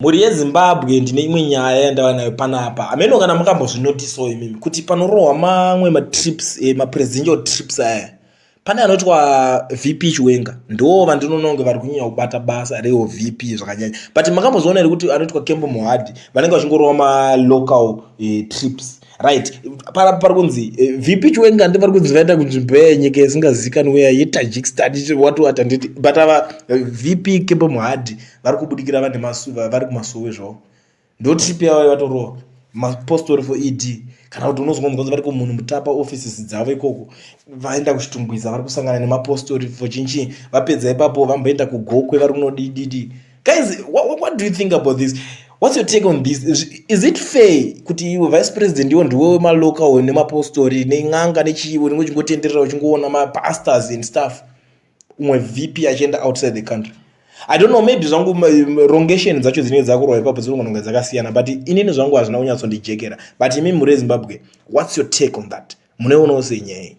Mhuri yeZimbabwe, ndine imwe nyaya yandava nayo panapa. Hameno kana makambozvinotisawo imimi kuti panorohwa mamwe matrips, mapresidential trips aya, pane anoitwa VP Chiwenga, ndo vandinoona kunge vari kunyanya kubata basa reVP zvakanyanya. But makambozviona here kuti anoitwa Kembo Mohadi vanenge vachingorova malocal trips? Right, panapa pari kunzi VP Chiwenga ndi vari kunzi vaenda kunzvimbo yenyika isingazikanwi yeTajikistan, what what, handiti? But ava VP Kembo Mohadi vari kubudikira vane vari kumasowe zvavo, ndo trip yavo yatorova mapostori for ED. Kana kuti unozongonzwa kunzi vari kumunhu mutapa offices dzavo ikoko, vaenda kuChitungwiza, vari kusangana nemapostori for chinchi. Vapedza ipapo vamboenda kuGokwe, vari kunodididi. Guys, what do you think about this? What's your take on this? Is it fair kuti iwe vice president, iwo ndiwe wemalocal nemapostori nen'anga nechiiwe, unenge uchingotenderera uchingoona mapastors and stuff, umwe VP achienda outside the country? I don't know, maybe zvangu rongation dzacho dzinenge dzakurwa ipapo dzinogona kunge dzakasiyana, but inini zvangu hazvina kunyatsondijekera. But imi mhuri yeZimbabwe, what's your take on that? Munoionawo sei nyaya iyi?